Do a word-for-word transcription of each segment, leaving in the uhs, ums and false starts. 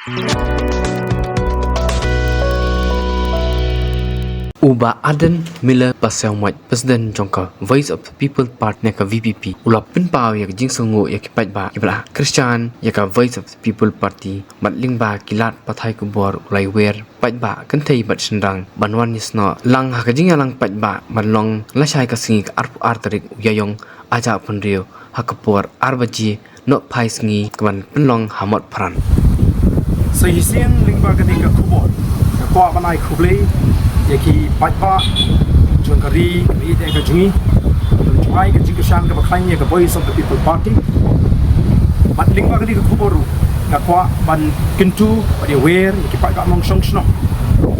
U Bah Ardent Miller Basaiawmoit, President jong ka Voice of the People Party ne ka V P P, u la pynpaw ïa ka jingsngewnguh ïa ki paidbah kiba la Khristan ïa ka Voice of the People Party, bad lyngba ki lad pathai khubor u la wer paidbah kynthei bad shynrang ban wan ïasnoh lang ha ka jingïalang paidbah ban long lashai ka sngi ka arphew ar tarik u Ïaïong arhajar arphew hynriew ha ka por ar baje nohphai sngi kaban pynlong ha Motphran. Sa shisien lyngba kane ka khubor, nga kwah ban ai khublei ïa ki paidbah jong ka ri, ka ri ka jong ngi, jong ngi ka jingkyrshan kaba khlaiñ ïa ka Voice of the People Party. Bad lyngba kane ka khubor ruh, nga kwah ban kyntu bad ïawer ïa ki paidbah nongshong shnong,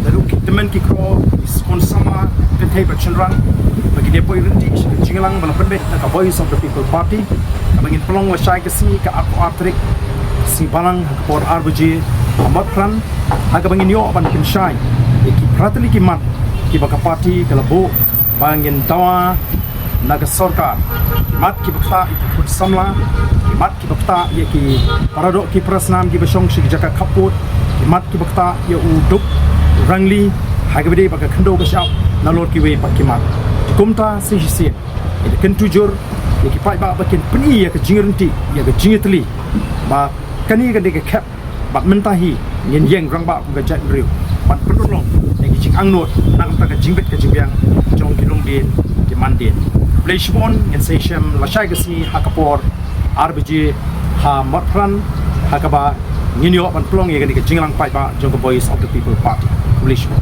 naduh ki tymmen ki kro, ki khun samla, kynthei bad shynrang, ba kin ïa poi ryntih sha ka jingïalang ba la pynbeit da ka Voice of the People Party, kaba ngin pynlong lashai ka sngi ka arphew ar tarik, sngi Balang, ha ka por ar baje ha Motphran, ha kaba ngin ïoh ban pynshai ïa ki phra tylli ki mat kiba ka party ka la buh ba ngin dawa na ka sorkar. Ki mat kiba ktah ïa ki khun samla, ki mat kiba ktah ïa ki paradoh ki parasnam kiba shong sha ki jaka khappud, ki mat kiba ktah ïa u duk u rangli, ha kaba dei ba ka khyndew ka shyiap, nalor kiwei pat ki mat. Kumta sa shisien, ngi da kyntu jur ïa ki paidbah ba kin pyni ïa ka jingryntih, ïa ka jingïatylli, ba kane ka dei ka khep, bad mynta hi ngin ïeng rangbah kum ka jaitbynriew ban pynurlong ïa ki jingangnud na ka bynta ka jingbit ka jingbiang jong ki longdien ki mandien. Khublei shibun, ngin sa ïashem lashai ka sngi ha ka por ar baje ha Motphran, ha kaba ngin ïoh ban pynlong ïa kane ka jingïalang paidbah jong ka Voice of the People Party. Khublei shibun.